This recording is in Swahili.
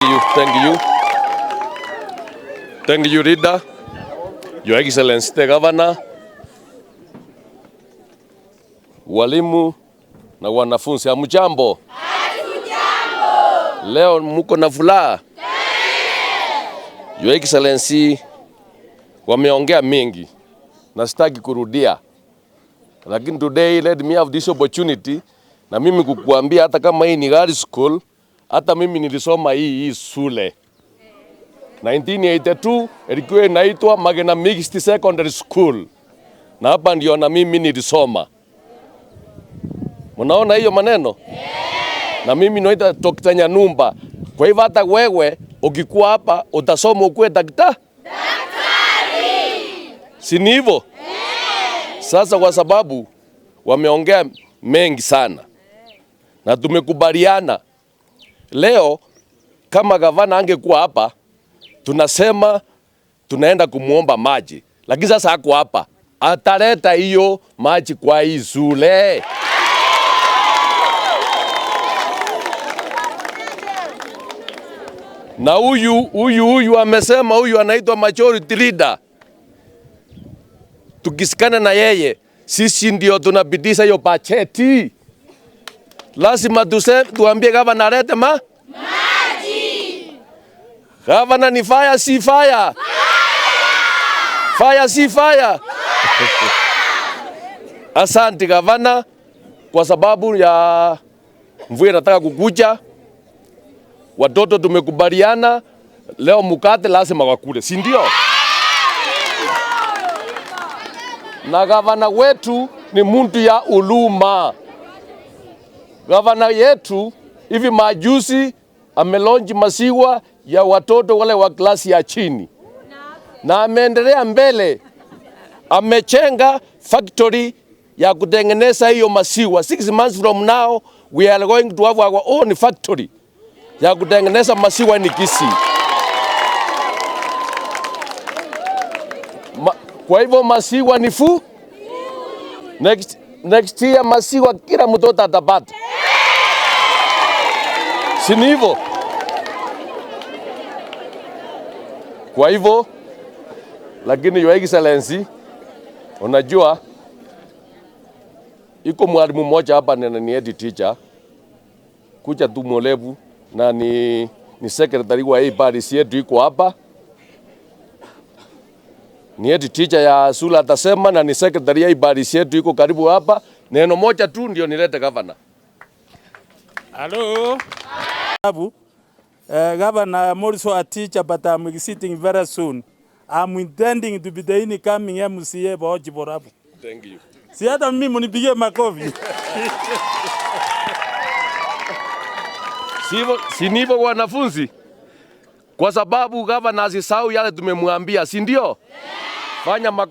You, thank you. Thank you, leader. Your Excellency the Governor, walimu na wanafunzi, hamjambo? Leo muko na furaha? Your Excellency, wameongea mingi na sitaki kurudia, lakini today let me have this opportunity na mimi kukuambia, hata kama hii ni girls school, hata mimi nilisoma hii shule 1982 ilikuwa inaitwa Magena Mixed Secondary School, na hapa ndio na mimi nilisoma. Mnaona hiyo maneno? Na mimi naita Dr. Nyanumba. Kwa hivyo hata wewe ukikuwa hapa utasoma ukuwe daktari. Si ni hivyo? Sasa kwa sababu wameongea mengi sana na tumekubaliana leo, kama gavana angekuwa hapa, tunasema tunaenda kumuomba maji, lakini sasa hako hapa, ataleta hiyo maji kwa hii shule. Na huyu amesema, huyu anaitwa majority leader. Tukisikana na yeye, sisi ndio tunabidisha hiyo bajeti. Lazima tuambie gavana alete maji. Gavana ni fire si fire? Fire si fire? Asante gavana, kwa sababu ya mvua inataka kukuja. Watoto tumekubaliana leo mkate lazima wakule, si ndio? Na gavana wetu ni muntu ya uluma. Gavana yetu hivi majuzi amelonji maziwa ya watoto wale wa klasi ya chini, na ameendelea mbele, amechenga factory ya kutengeneza hiyo maziwa. 6 months from now we are going to have our own factory ya kutengeneza maziwa ni Kisii. Kwa hivyo maziwa ni fu next year maziwa kila mtoto atapata, si ni hivyo? Kwa hivyo, lakini Your Excellency, unajua iko mwalimu mmoja hapa ni head teacher kuja tu Molebu na ni secretary wa hii parish yetu iko hapa, ni head teacher ya shule atasema, na ni secretary ya hii parish yetu iko karibu hapa. Neno moja tu ndio nilete governor. Hello. Abu. Governor, I'm also a teacher, but I'm exiting very soon. I'm intending to be the incoming MCA wa Borabu. Thank you. Si hata mimi munipigie makofi. Sivyo, si ndivyo wanafunzi? Kwa sababu gavana asisahau yale tumemwambia, si ndio? Fanya makofi.